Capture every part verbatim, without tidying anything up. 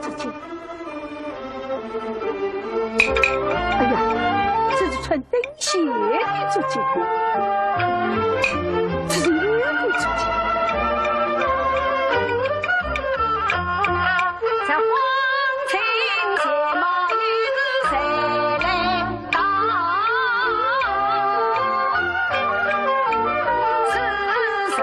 足迹。哎呀，这是穿钉鞋的足迹，这是人的足迹。这黄金鞋帽又是谁来当？是谁？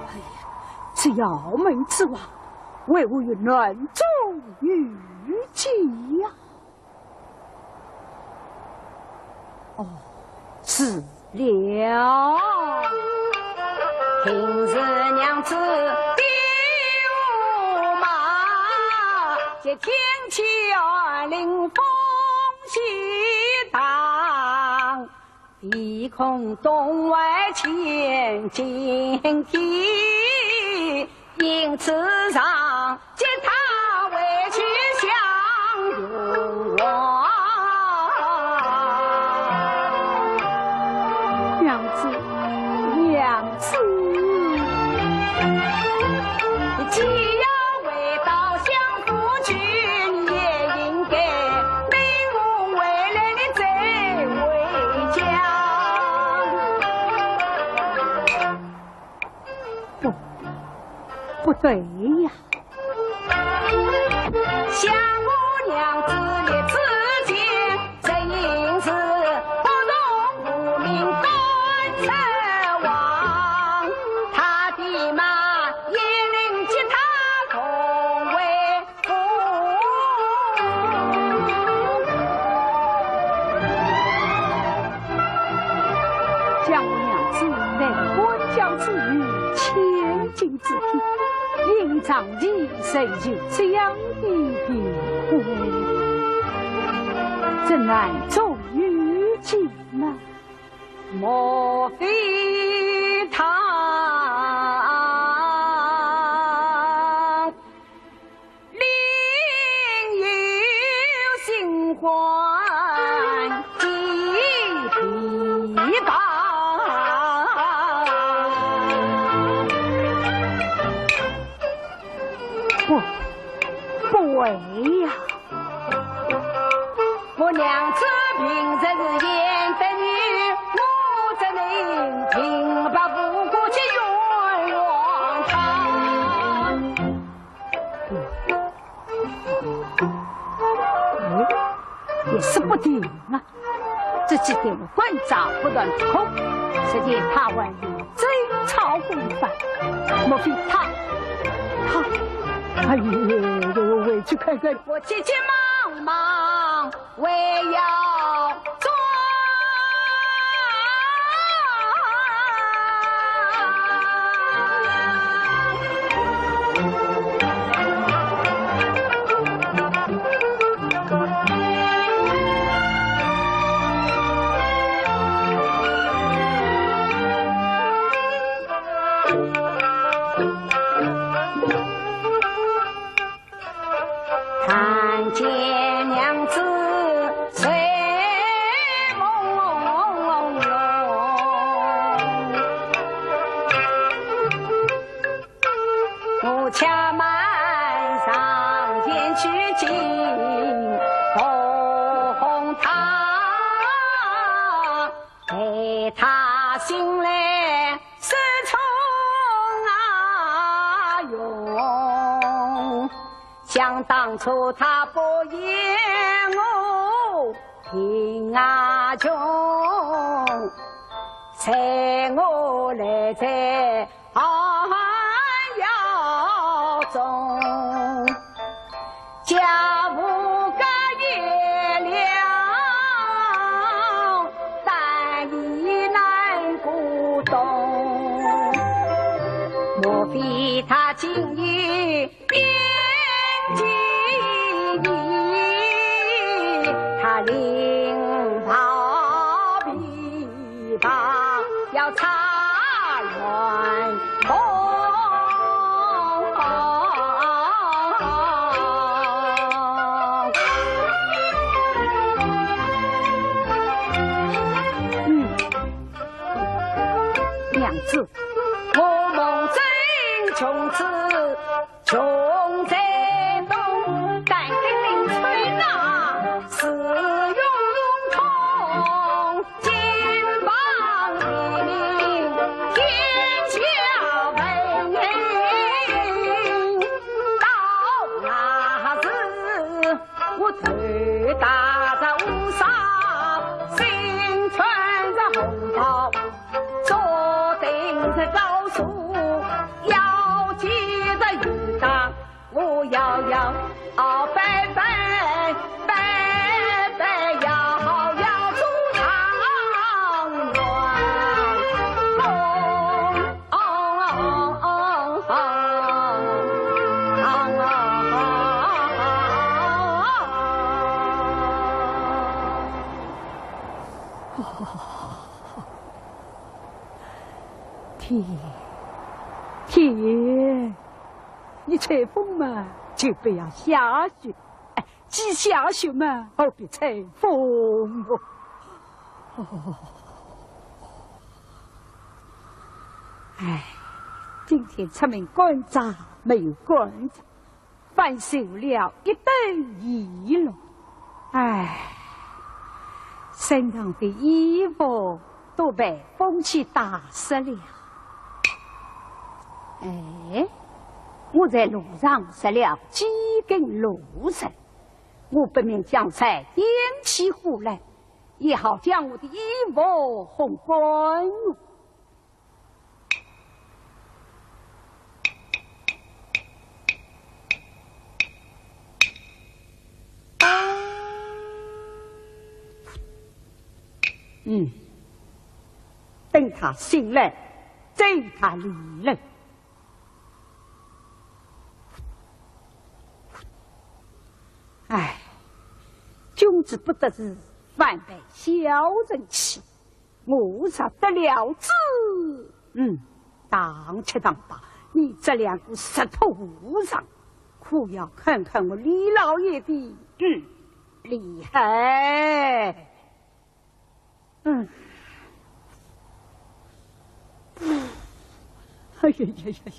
哎呀，这窑门之外，为何有男踪女迹呀？ 哦，是了。平日娘子的马，这天气寒冷风雪大，唯恐冻坏千斤蹄。 因此上，接她回去享用。娘子，娘子。既要回到相府去，你也应该陪我回来，你再回家。 不，不对呀。想我娘子一次前，真是不容无名甘草王。她的马也能接她同回 江湖娘子，难关交之鱼，千金之体，应当以身受这样的庇护，这男踪女迹呢？莫非他 另有新欢的臂膊。不，不会呀。我娘子平日是贤德女，我怎能平白无故去冤枉她？ 哎，也说不定啊。这几天我观察不断不空，实在他还有争吵风范，莫非他，他，哎呦，我回去看看。我急急忙忙 为要转。看见娘子睡梦中，我且慢上前去，紧抱哄她，待她醒来 是从啊用，想当初她不言我贫啊穷，待我来在寒窑中。 家无家业了，但已难过冬。莫非她今夜变记意，她另抱别要插乱风。嗯，娘子，我梦中君子 穷在东，但给林吹那是永通，金榜题名，天下闻名。到那时我头戴着乌纱，身穿着红袍，坐定在高处，要记得有当 我摇摇，哦，摆摆，摆摆，摇摇做状元公。哦，哦，哦，哦，哦。天，天！ 你吹风嘛，就不要下雪。哎，既下雪嘛，何必吹风哦？哦，哎，今天出门赶斋没有赶着，反受了一顿奚落。哎，身上的衣服 都被风雪打湿了。哎，我在路上拾了几根芦柴，我不免将柴点起火来，也好将我的衣服烘干哦。 嗯，等他醒来，再与他理论。唉，君子不得志，反被小人欺。 我若得了志，嗯，当吃当罢。你这两个贼头和尚，可要看看我李老爷的，嗯，厉害。嗯。哎呀呀呀呀，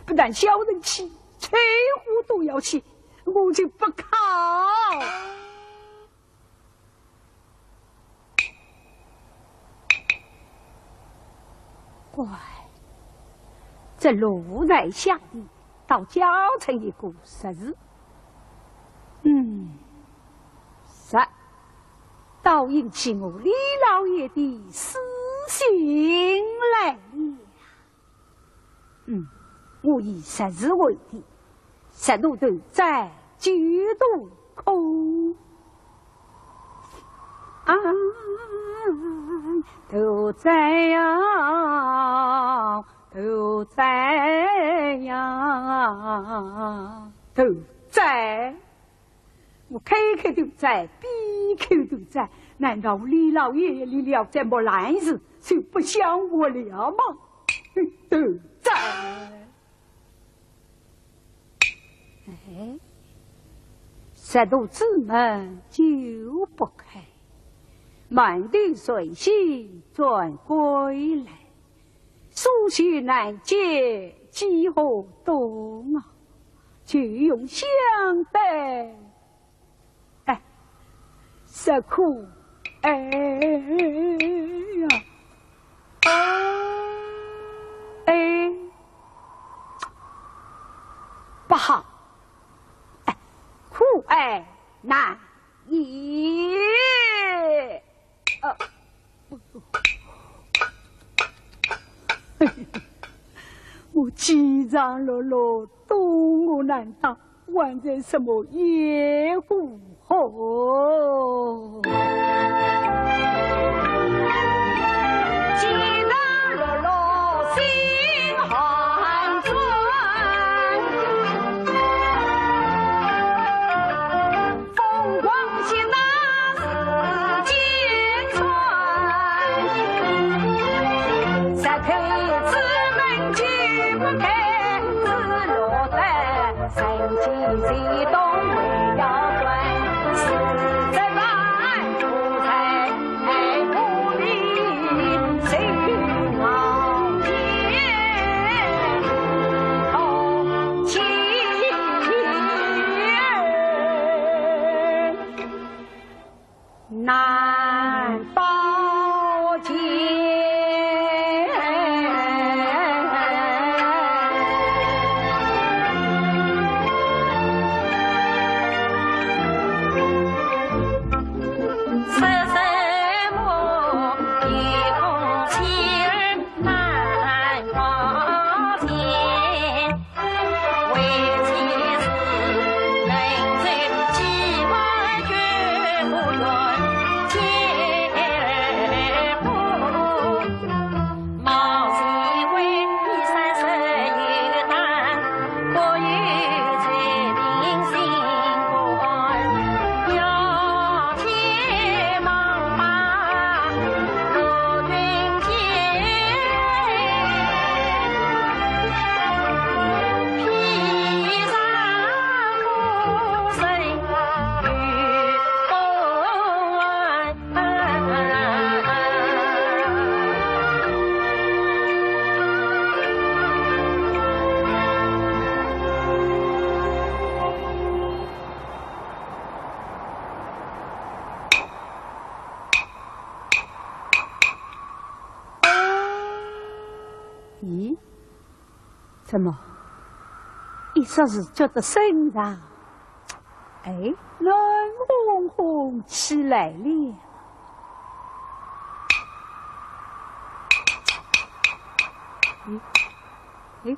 不但小人欺，柴火都要欺，我就不烤。 乖，这芦柴下地，倒交成一个十字。嗯，十，倒引起我李老爷的诗兴来了。 嗯，我以十字为题，十度投斋九度空。啊，投斋呀，投斋呀，投斋。我开口投斋，闭口投斋，难道李老爷离了这木兰寺就不想我了吗？ 都在。哎，十度之门九不开，满地随形转归来，书信难解几何多啊，就用香袋 哎，是苦，哎呀，哎，不好，哎，苦哎难言。呃，我饥肠辘辘，多饿难当， 还在什么野火候？难保全。咦，怎么一霎时觉得身上，哎，暖烘烘起来了？咦，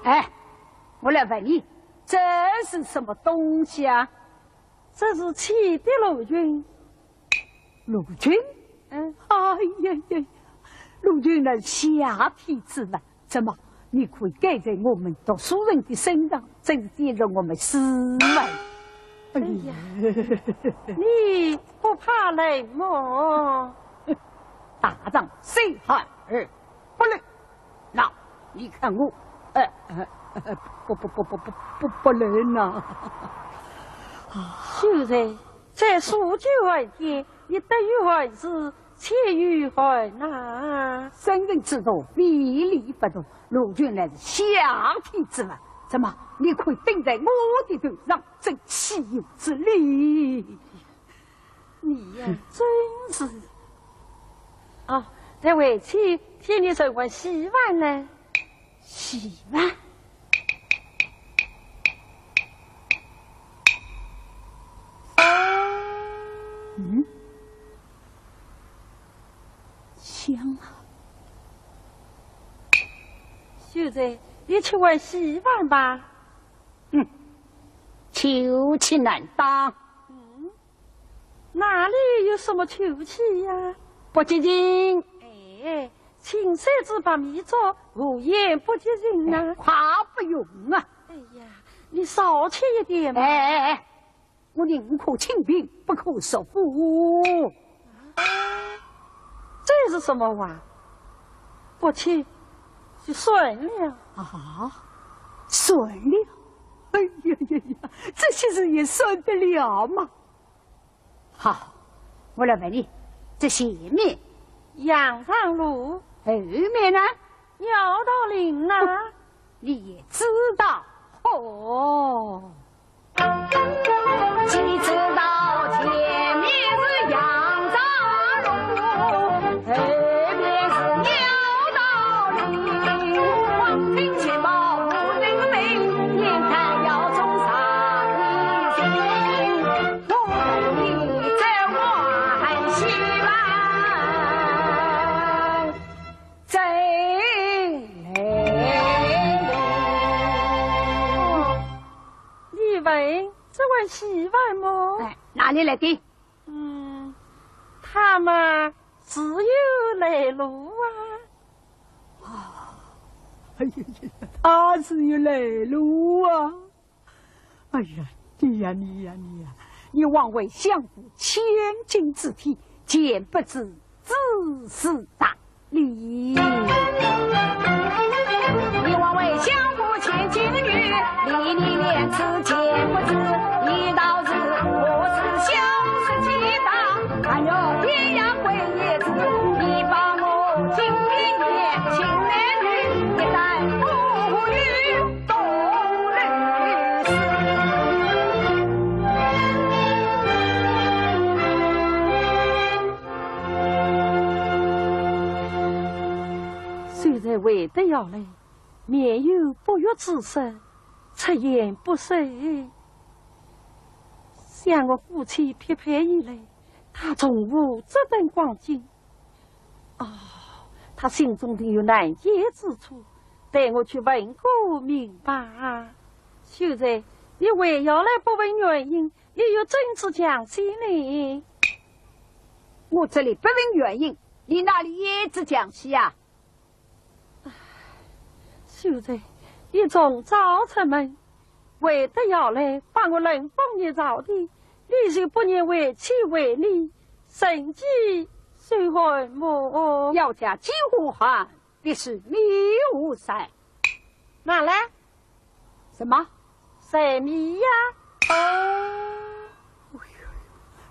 哎，哎，我来问你，这是什么东西啊？这是妻的罗裙。 罗裙？嗯。哎呀呀，罗裙乃下体之物，怎么你可以盖在我们读书人的身上，真是跌入我们师门。哎呀，你不怕冷么？大丈夫虽寒而不冷。 那，你看我，呃，呃，呃，不，不，不，不，不，不，不能呐。秀才，这数九寒天，你得于寒是，且于寒呐。圣人之道，非礼勿动，罗裙乃是下体之物，怎么，你可以顶在我的头上，真岂有此理！ 你呀，真是。哦，待为妻替你盛碗稀饭呢。稀饭？嗯，香啊。秀才，你吃碗稀饭吧。嗯，臭气难当。嗯。 哪里有什么臭气呀？不洁净。哎，青山子白米粥，何言不洁净呐？哎，快不用啊。哎呀，你少吃一点嘛。哎，哎，哎，我宁可清贫，不可浊富。这是什么话？不吃就算了。啊，算了？哎呀呀呀，这些事也算得了吗？ 好，我来问你，这前面？羊肠路。后面呢？鸟道林呐。你也知道。哦。既知道前面是羊肠路，后面是鸟道林，光听其貌不能明，眼看要中上一心。 你问这碗稀饭么？哎，哪里来的？嗯，它嘛，自有来路啊。啊，哎呀呀，它自有来路啊。 哎呀，你呀，你呀，你呀，你枉为相府千金之体，恬不知知书达理。你枉为相府千金女，你现在回得要来，面有不悦之色，出言不逊。想我夫妻匹配以来，他从无这等光景。哦，他心中定有难言之处，待我去问个明白。秀才，你为要来不问原因，你又怎知详细呢？我这里不问原因，你那里也知详细啊？ 秀才，你从早出门，为得要来把我冷风热燥的，你就不念为妻为你，身体受寒么？要讲饥无寒，必是米无柴。拿来。什么？柴米呀。哦，哎呦，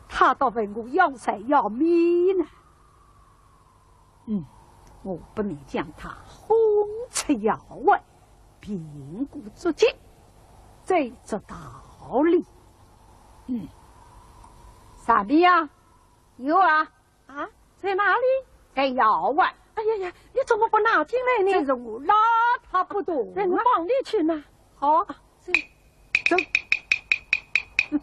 他倒问我要柴要米呢。 嗯，我不免将他哄出窑外，凭古作今，再做道理。嗯，柴米呀，有啊。啊，在哪里？在窑外。哎呀呀，你怎么不拿进来呢？这是我拉他不动啊。那我帮你去拿。好。 这，这。嗯，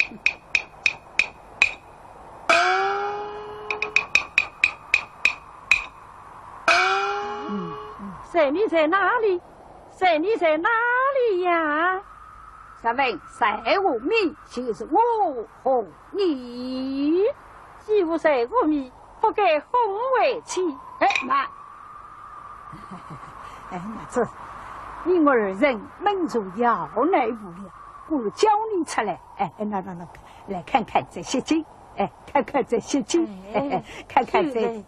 嗯。柴米在哪里？柴米在哪里呀？若问柴和米，就是我和你。既无柴和米， 不该哄为妻。哎，慢。哎，娘子，你我二人闷坐窑内无聊，不如叫你出来。哎，哎，那，那，那，来看看这雪景，哎，看看这雪景，哎，看看这。秀才，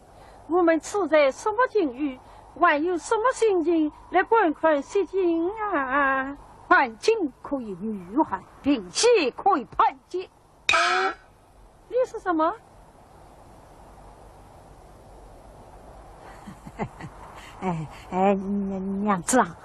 我们处在什么境遇，还有什么心情来观看雪景啊？观景可以御寒，凭雪可以攀肩。 啊？你说什么？哎，哎，娘，娘子啊，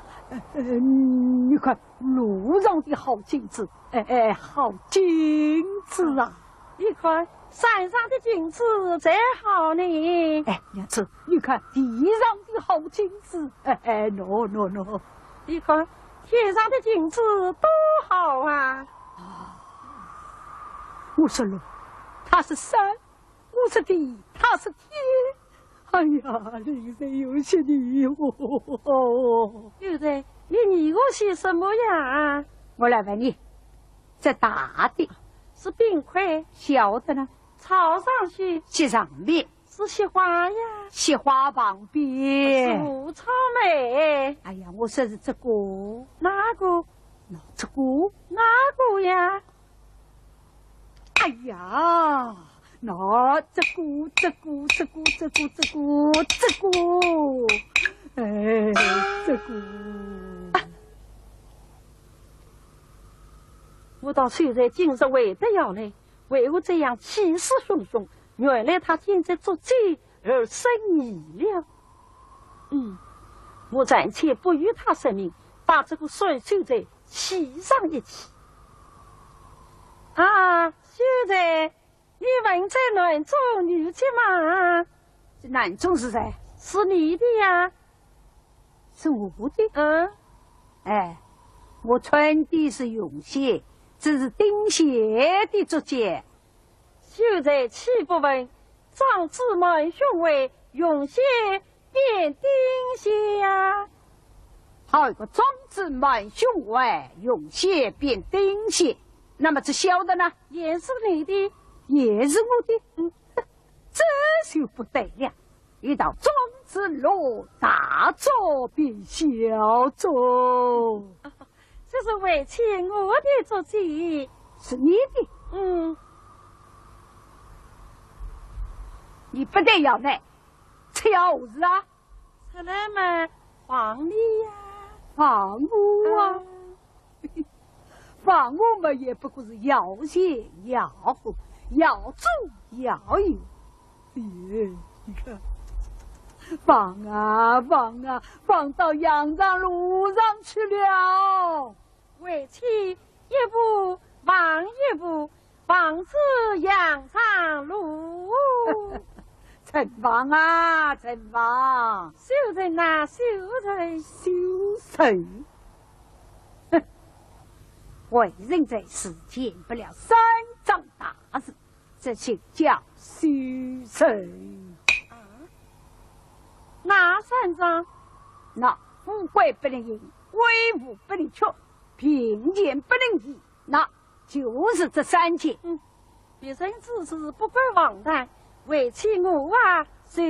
呃，你看路上的好景致，哎，哎，好景致啊！你看山上的景致才好呢。哎，娘子，你看地上的好景致，哎，哎，喏，喏，喏。 你看，天上的景致多好啊！啊，我说路，他是山，我说地，他是天。哎呀，令人有些疑惑。秀才，你疑惑些什么呀？我来问你，这大的是冰块，小的呢？草上雪，雪上面。 是雪花呀。雪花旁边。是胡草莓。哎呀，我说是这个。哪个？那这个。哪个呀？哎呀，那这个，这个，这个，这个，这个，这个，哎，这个。我道秀才今日为得要来，为何这样气势汹汹？ 原来他见这竹简而生疑了。嗯，我暂且不与他说明，把这个酸秀才气上一气。啊，秀才，你问这男中女迹吗？这男中是谁？是你的呀。是我的？嗯。哎，我穿的是云鞋，这是钉鞋的足迹。 秀才岂不闻，壮志满胸怀，云鞋变钉鞋呀。好一个壮志满胸怀，云鞋变钉鞋。那么这小的呢？也是你的。也是我的？嗯。这就不对了。一道壮志落大作变小作。 这是为妻我的足迹。是你的？嗯。你不得要来，出窑何事啊？出来嘛，望你呀。望我啊？啊。望我嘛，也不过是窑前窑后，窑中窑友。 哎，你看，望啊望啊，望到羊肠路上去了。为妻一步望一步，望至羊肠路。存亡啊，存亡！小人呐，小人。小人？哼，为人在世，见不了三桩大事，这就叫小人。啊？哪三桩？那富贵不能淫，威武不能屈，贫贱不能移，那就是这三件。嗯，别人之事不敢妄谈，为妻我啊，就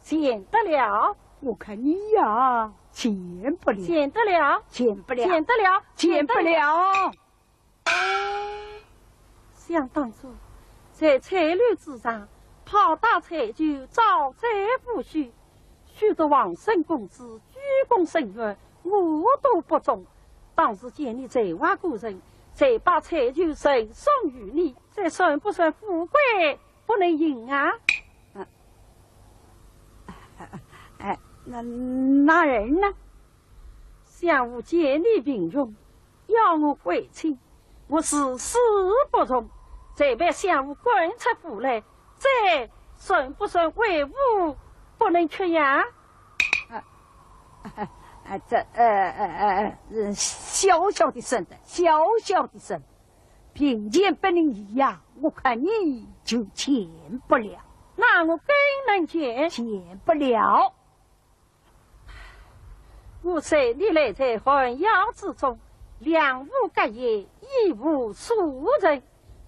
见得了。我看你呀，见不了。见得了。见不了。见得了。见不了。想当初，在彩楼之上，炮打彩球，招财布许，许多皇孙公子、举荐生员，我都不中。当时见你才华过人，才把彩球赠送于你，这算不算富贵不能淫啊？哎，那，那人呢？想我见你贫穷，要我回亲，我誓死不从，才被相府赶出府来，这算不算威武不能屈呀？啊，啊，这，呃，呃，呃，呃，小小的算的，小小的算，贫贱不能移呀，我看你就见不了。那我更能见。见不了。 我随你来在寒窑之中，两无隔业，一无所成。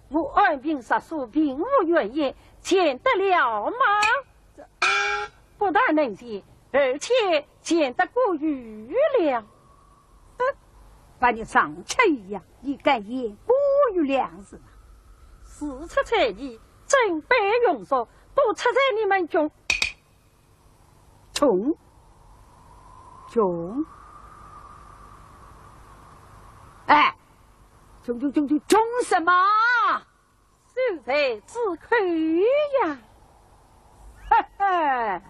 我安贫乐所，并无怨言，见得了吗？不但能见，而且见得过于良。哼，把你上去一样，你敢言过于良是吗？事出彩衣，准备用俗，都出在你们穷。 穷？穷？哎，穷穷穷穷穷什么？秀才之口呀。哈哈，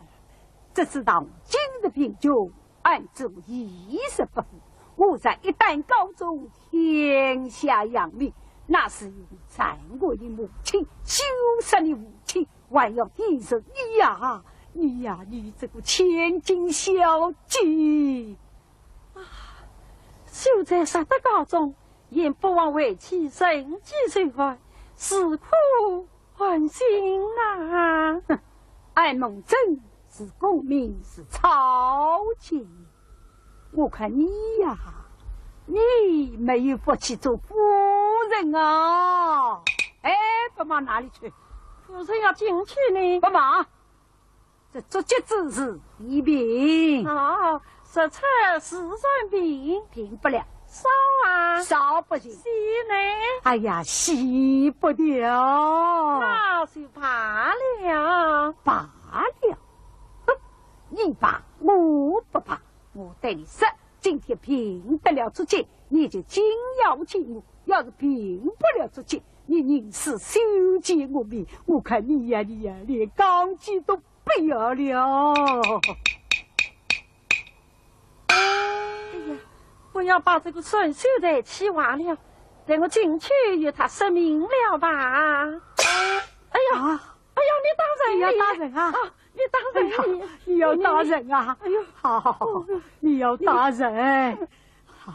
这是当今的贫穷，按祖一十八府。我在一旦高中，天下扬名，那是因为战国的母亲，羞杀的父亲， 还要提升你呀，你呀，你这个千金小姐。啊，秀才杀得高中，也不枉为妻忍饥受寒，是苦寒心呐。哼，俺蒙正是功名是草芥，我看你呀，你没有福气做夫人啊。哎，不忙哪里去？ 夫人要进去呢。不忙，这竹节子是一平。哦，十尺是三平。平不了。烧啊。烧不行。洗呢？哎呀，洗不掉。那就罢了。罢了？哼，你罢，我不罢。 我对你说，今天平得了足节，你就紧要见我；要是平不了足节，你宁死休见我面。我看你呀，你呀，连钢髻都不要了。哎呀，不要把这个孙秀才气坏了，等我进去与他说明了吧。哎呀，啊，哎呀，你打人！你要打人啊？啊，你打人！哎呀，你，你要打人啊？哎呦，好，你要打人！好，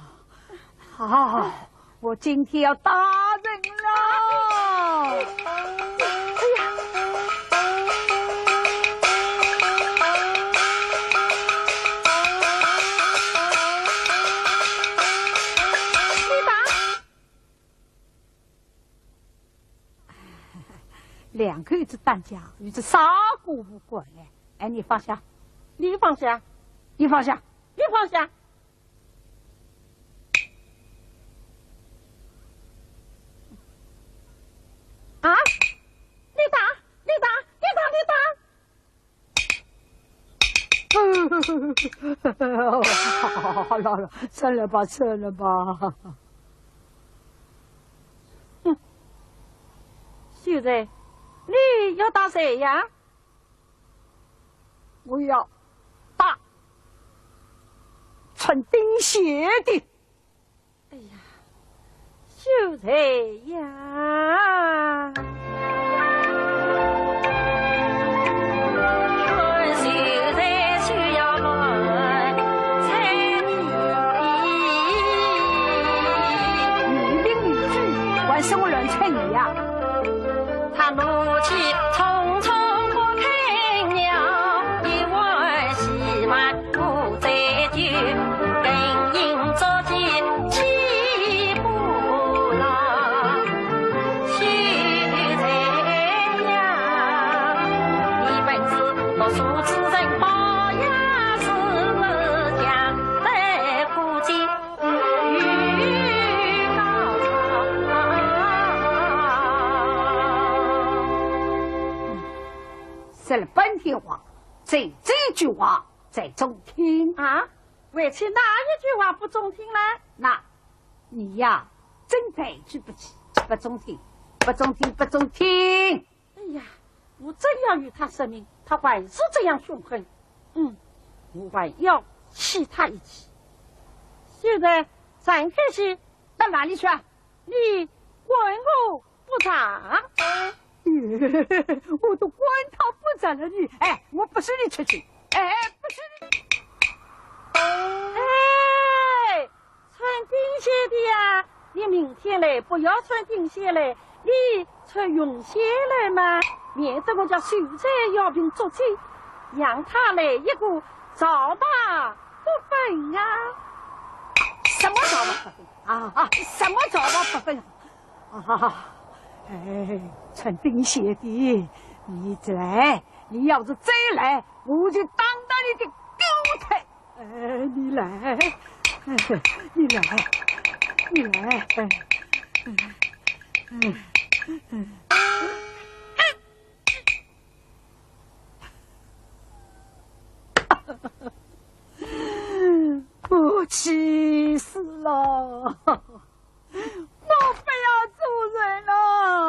好，我今天要打人了！哎呀，你打！ 两口子打架，与这啥个无关呢？哎，你放下，你放下，你放下，你放下。啊！你打，你打，你打，你打！ 好了，好了，算了吧，算了吧。哼，秀才，你要打谁呀？我要打穿钉鞋的。 哎呀，秀才呀！对这句话才中听。啊？为妻哪一句话不中听呢？那，你呀，真在去不起，不中听，不中听，不中听。哎呀，我正要与他说明，他还是这样凶狠。嗯，我还要气他一气。现在展开些，到哪里去啊？你管我不着。我都管他不着了，你，哎，我不许你出去，哎，不许你。哎，穿钉鞋的呀，你明天来不要穿钉鞋来，你穿云鞋来嘛，免得我家秀才要凭足迹，让他来一个皂白不分啊。什么皂白不分啊？啊，什么皂白不分啊？ 啊，哎，穿钉鞋的，你一来，你要是再来，我就打断你的狗腿。哎，你来，哎，你来，你来，哎，哎，哎。 我气死了！我不要做人了！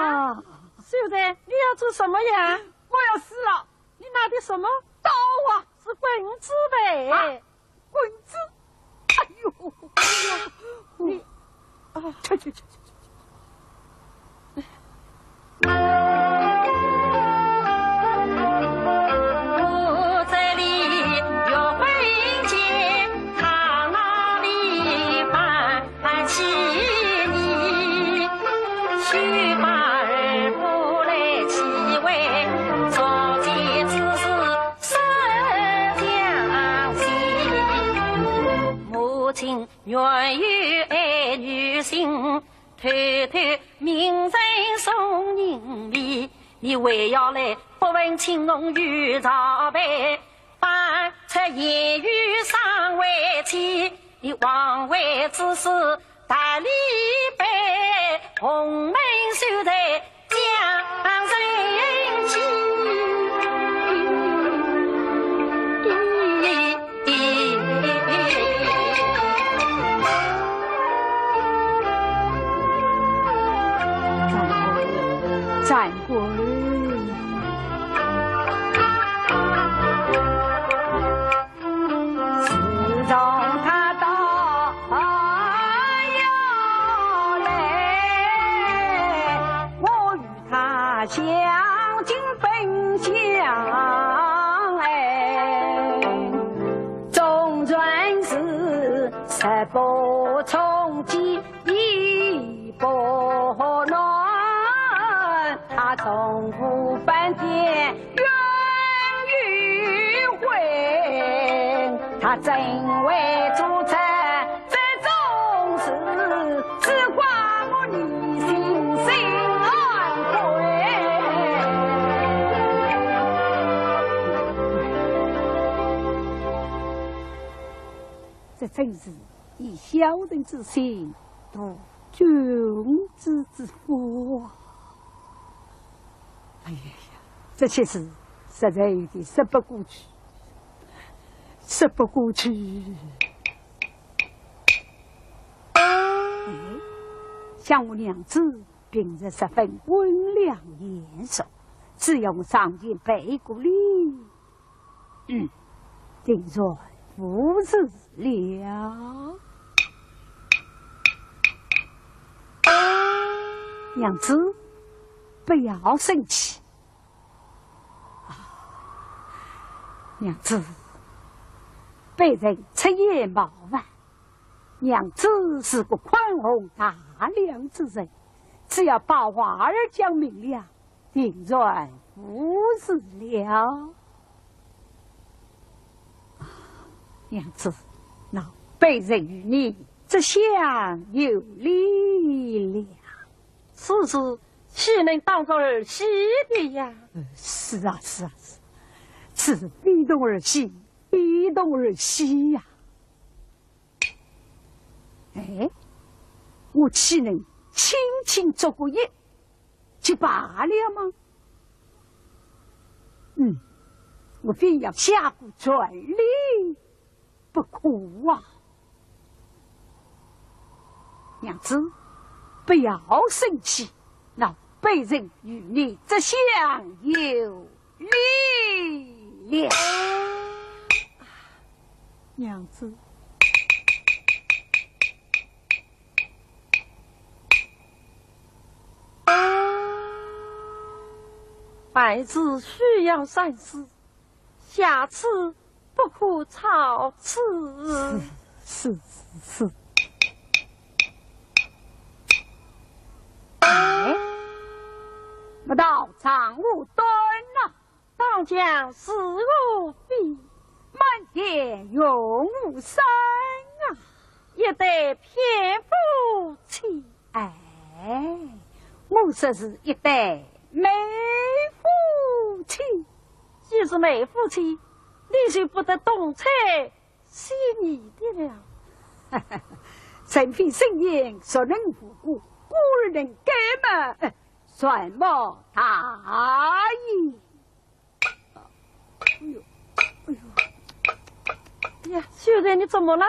啊，秀才，你要做什么呀？我要死了！你拿的什么？刀啊！是棍子呗！啊，棍子！哎呦，哎呦，你，啊，去去去去去！ 这真是以小人之心度君子之腹啊！哎呀呀，这些事实在有点说不过去，说不过去。哎，想我娘子平日十分温良贤淑，只要我上前赔个礼， 嗯，定然无事了。娘子，不要生气。啊，娘子，卑人出言冒犯。娘子是个宽宏大量之人，只要把话儿讲明了， 定然无事了。啊，娘子，那卑人与你这厢有礼了。此事岂能当作儿戏的呀？呃，是啊，是啊，是啊，此事非同儿戏，非同儿戏呀。哎，我岂能轻轻作个揖 就罢了吗？嗯，我非要下跪全礼不可啊！娘子，不要生气，那卑人与你这厢有礼了。娘子，办事需要三思，下次不可造次。是是是。哎，我道丈无端呐，当讲是何非？满天云雾生啊，一对偏夫妻。哎，我说是一对美夫妻。既是美夫妻，你就不得东猜西疑的了。人非圣贤，孰能无过？故而能改嘛，善莫大焉。哎呀，秀才，你怎么了？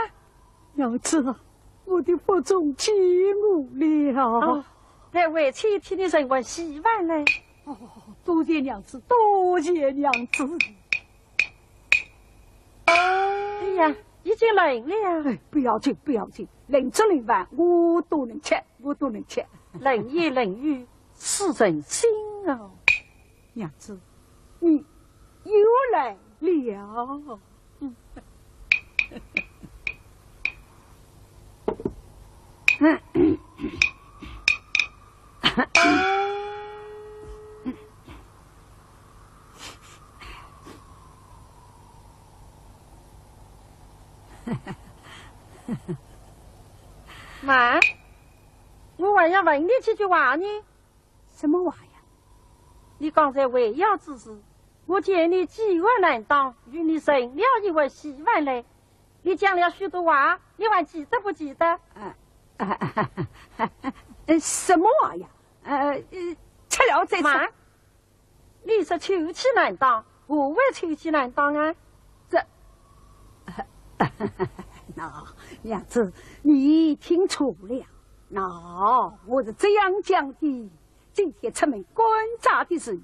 娘子啊，我的腹中饥饿了。哦，待为妻替你盛碗稀饭来。哦，多谢娘子，多谢娘子。哎呀，已经冷了呀。哎，不要紧，不要紧，冷粥冷饭我都能吃，我都能吃。冷言冷语，使人心哦。娘子，你又来了。慢，我还要问你几句话呢。什么话呀？你刚才回窑之时，我见你饥饿难当，与你盛了一碗稀饭来。你讲了许多话，你还记得不记得？呃，什么话呀？呃，吃了再说。慢，你说臭气难当，何谓臭气难当啊？这，那娘子，你听错了。那我是这样讲的，今天出门赶斋的时候，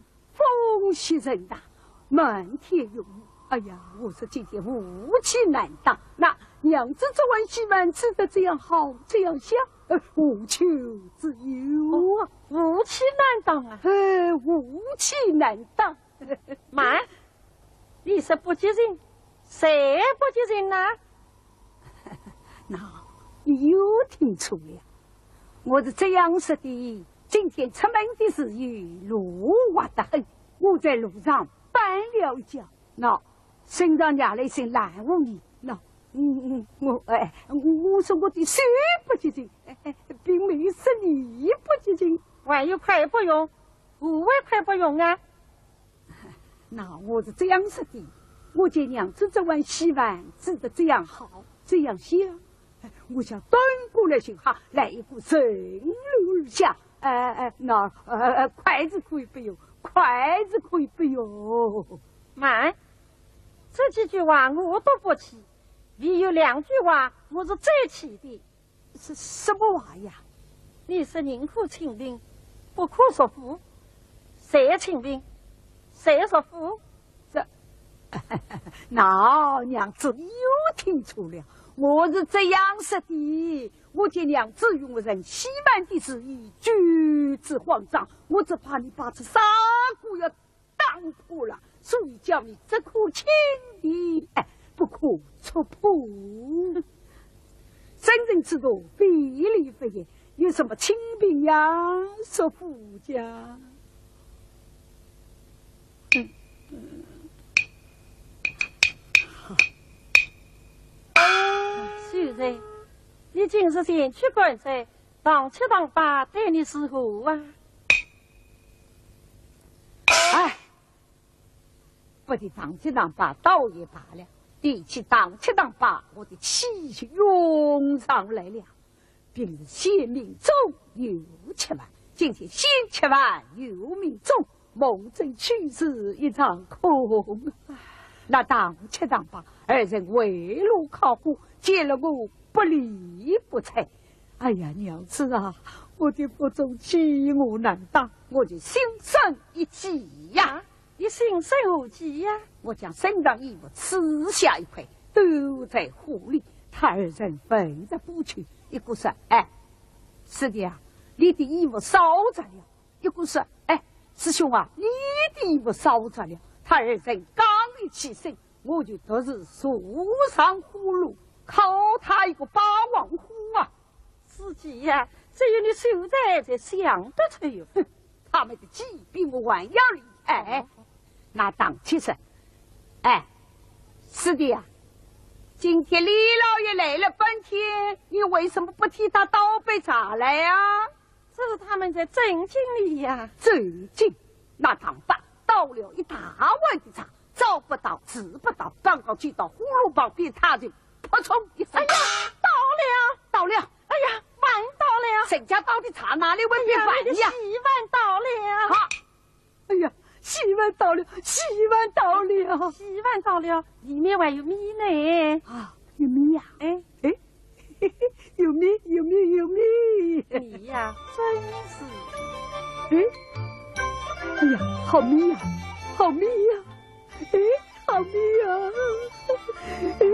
风雪甚大，满天云雾。哎呀，我说今天雾气难当。那娘子这碗稀饭吃得这样好，这样香，呃，何求之有啊？雾气难当啊！呃，雾气难当。慢，你说不洁净，谁不洁净呢？那你又听错了。我是这样说的，今天出门的时候，路滑得很，我在路上绊了一跤，那身上惹了一身烂污泥。那，嗯嗯，我哎，我说我的手不洁净，哎哎，并没有说你不洁净。还有块不用，何谓块不用啊？那我是这样说的，我见娘子这碗稀饭煮得这样好，这样香，我想端过来就喝，来一个顺流而下。哎哎，那呃筷子可以不用，筷子可以不用。慢，这几句话我都不气，唯有两句话我是最气的。 什什么话呀？你说宁可清贫，不可浊富。谁清贫？谁浊富？这，那娘子你又听错了。我是这样说的，我见娘子与我盛稀饭的时候，举止慌张，我只怕你把这砂锅要 打破了，所以叫你只可清贫，哎，不可浊富。圣人之道，非礼勿言，有什么清贫呀、浊富呀？秀才，你今日前去赶斋， 唐七唐八待你如何啊？哎，不提唐七唐八倒也罢了，提起唐七唐八，我的气就涌上来了。平日先命中后吃饭，今天先吃饭后命中，梦中去时一场空。那当吃当罢，二人围炉烤火，见了我不理不睬。哎呀，娘子啊，我的腹中饥饿难当，我就心生一计呀。啊，你心生何计呀？我将身上衣服撕下一块，丢在火里，他二人围着不去。一个说：“哎，师弟啊，你的衣服烧着了。”一个说：“哎，师兄啊，你的衣服烧着了。”他二人刚一起身，我就独自坐上火炉，烤他一个霸王火啊！师姐呀，只有你秀才才想得出哟。哼，他们的计比我还要厉害。那当其实，哎，师弟呀，今天李老爷来了半天，你为什么不替他倒杯茶来啊？这是他们在尊敬你呀。尊敬？那当罢，倒了一大碗的茶，找不到，找不到，刚刚去到火炉旁边，他就扑通一声。哎呀，倒了！倒了！哎呀，饭倒了！人家倒的茶哪里会变饭呀？哎呀，你的稀饭倒了！啊！哎呀，稀饭倒了，稀饭倒了！稀饭倒了，里面还有米呢。啊，有米呀？哎。哎，有米，有米，有米！米呀，真是。哎，哎呀，好米呀，好米呀！哎，好米呀！哎，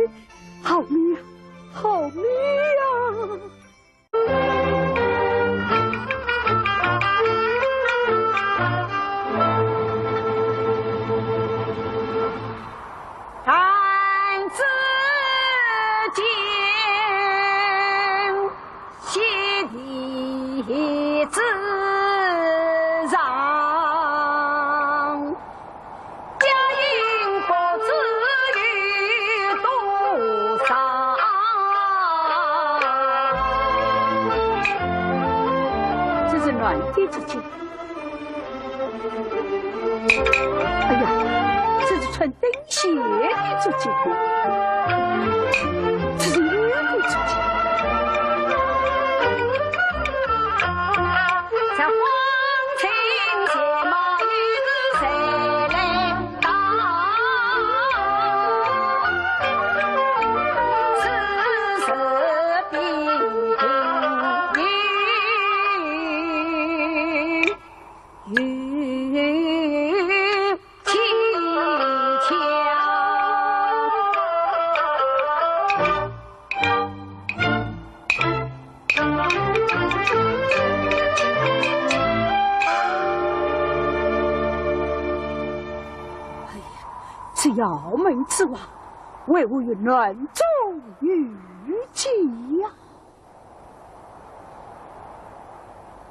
好米呀，好米呀！弹指间，席地之上，佳音不知有多少。这是男的之间。 哎呀，这是穿钉鞋的足迹，这是女的足迹。这黄金鞋帽又是谁来当？此时冰冰。 有蹊跷。哎呀，这窑门之外，为何有男中女迹呀？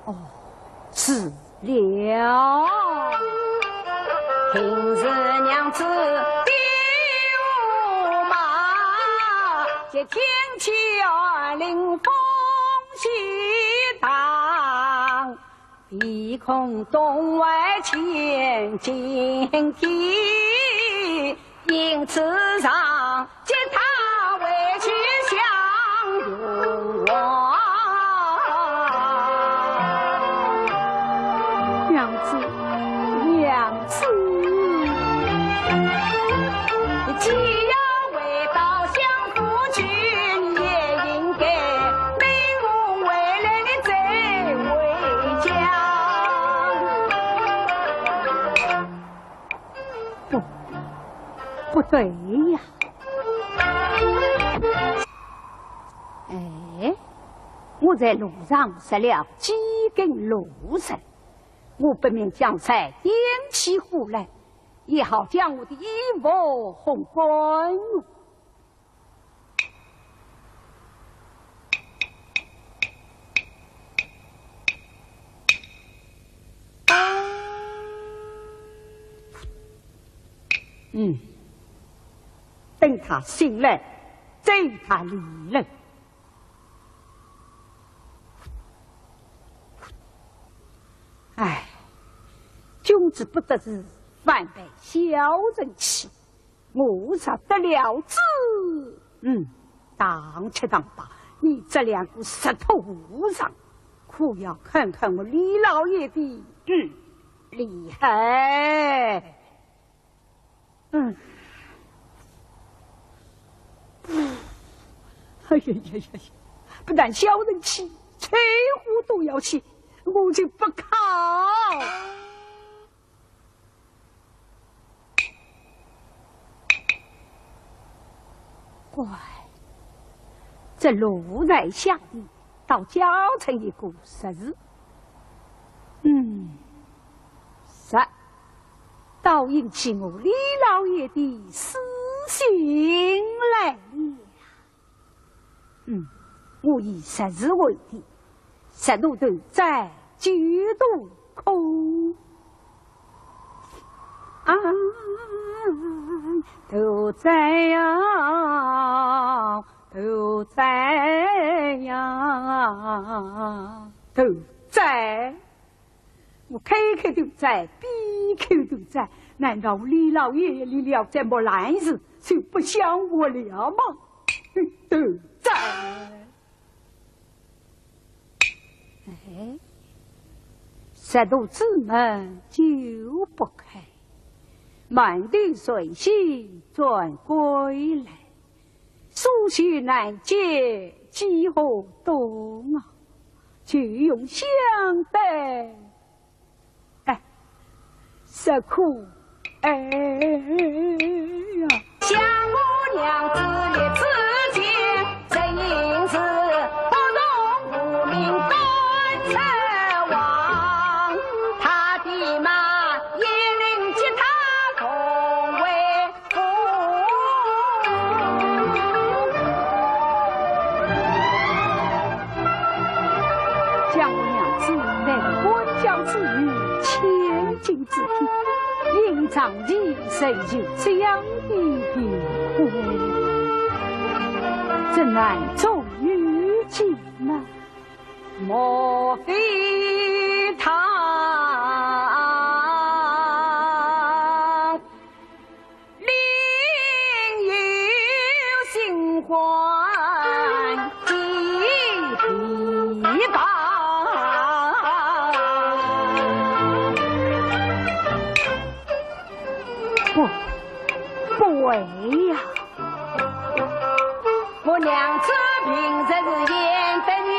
哦，是了。平时娘子的马，这天气儿冷风习当，唯恐冻坏千金体。 因此上，接他回去享用。娘子，娘子。既要回到相府去，也应该等我回来了再回家。 不，不对呀。哎，我在路上拾了几根芦筍，我不免将柴点起火来，也好将我的衣服烘干。 嗯，等他醒来，再与他理论。唉，君子不得志，反被小人欺。 我若得了志，嗯，当吃当罢。你这两个石头和尚，可要看看我李老爷的，嗯，厉害。嗯，哎呀呀呀呀，不但小人气，柴火都要气，我就不靠。怪，这奴才下地，倒叫成一个实事。嗯，实，倒引起我李老爷的私心来了。 嗯，我以实事为地，实奴头在九渡空。啊，都在呀，都在呀，都在。 我开口都在，闭口都在，难道李老爷立了这么烂事，就不想活了吗？都在。哎，实奴之门就不开，满地随喜转归来。 苏许南街几何多啊，就用香灯，哎，实可，哎呀。想我娘子立此间，正因是不同无名断肠王，他的马也令吉他同为 将我娘子那个官家之女千金之体，隐藏起身就这样的贫苦，这难中有计吗？莫非他 另有新欢的臂膊。不，不会呀。我娘子平日是贤德女，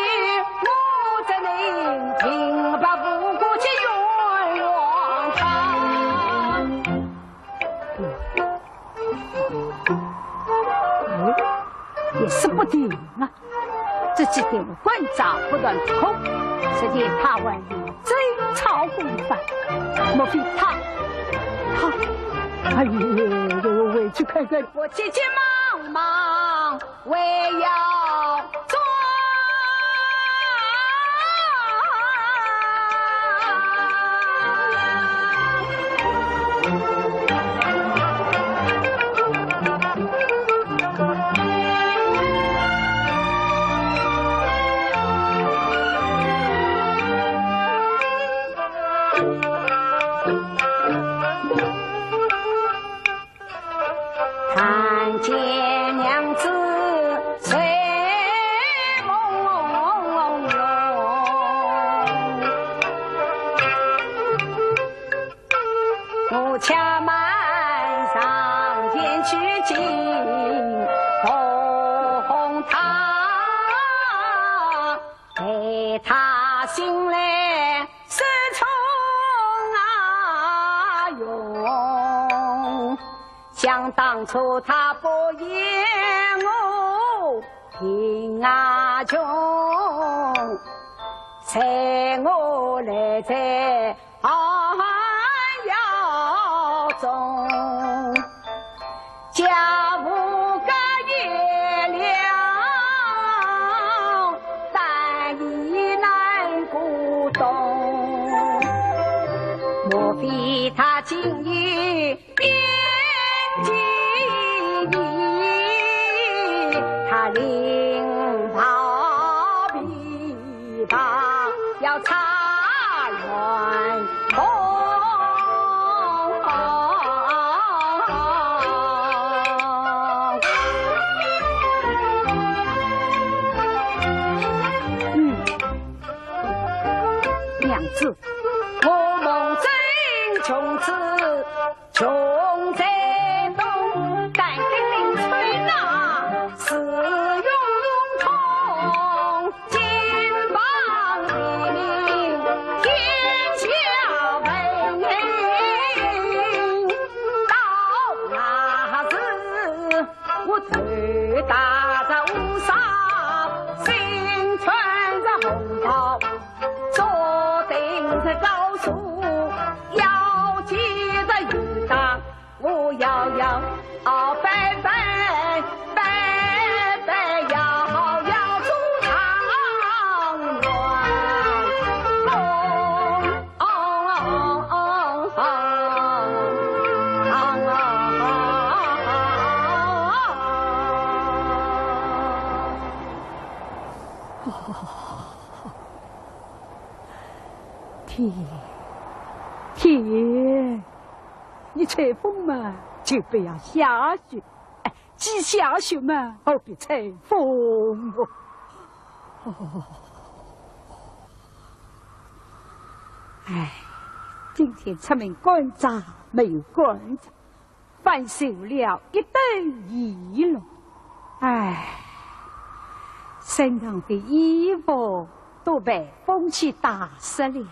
我怎能平白无故去冤枉她？ 嗯，也说不定啊。这几天我关照不断不空，实在他还有争吵风范，莫非他，他，哎呦，我回去看看。我急急忙忙 为要做。看见娘子睡朦胧，我且慢上前去惊动她，待她醒来 是从啊用，想当初她不言我贫啊穷，随我来在寒窑中。 家无家业了，但已难过冬。莫非他今夜变计议，他另抱琵琶 要插乱弓。嗯，娘子，我梦中穷子，穷在东打着乌纱，身穿着红袍，坐定在高处，要记得有当，我要要，哦，拜拜，拜拜，要要做状元。哦，哦，哦，哦，哦，哦，哦。天，天，你吹风嘛，就不要下雪。哎，既下雪嘛，何必吹风哦？哦。哎，今天出门赶斋没有赶着，反受了一顿奚落。哎，身上的衣服都被风雪打湿了。